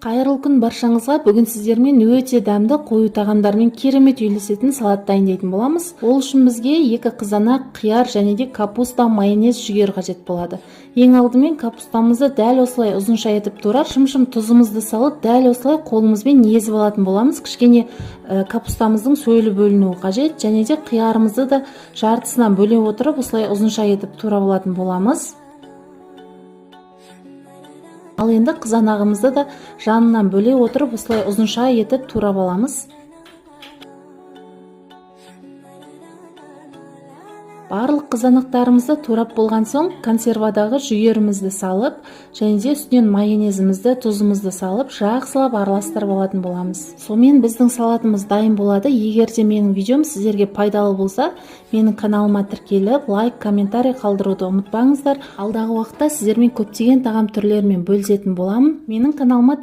Қайырлы күн баршаңызға! Бүгін сіздермен өте дәмді, қою тағамдармен керемет үйлесетін салат дайындайтын боламыз. Ол үшін бізге екі қызанақ, қияр және де капуста, майонез, жүгері қажет болады. Ең алдымен капустамызды дәл осылай ұзынша етіп турап, шым-шым тұзымызды салып, дәл осылай қолымызбен езіп алатын боламыз. Кішкене капустамыздың сөлі бөлінуі қажет. Және де қиярымызды да жартысынан бөле отырып, осылай ұзынша етіп турап алатын боламыз. Ал енді қызанағымызды да жанынан бөле отырып, осылай ұзынша етіп турап аламыз. Барлық қызанақтарымызды турап болған соң, консервадағы жүгерімізді салып және де үстінен майонезімізді, тұзымызды салып, жақсылап араластырып алатын боламыз. Сонымен, біздің салатымыз дайын болады. Егер де менің видеом сіздерге пайдалы болса, менің каналыма тіркеліп, лайк, комментарий қалдыруды ұмытпаңыздар. Алдағы уақытта сіздермен көптеген тағам түрлерімен бөлісетін боламын. Менің каналыма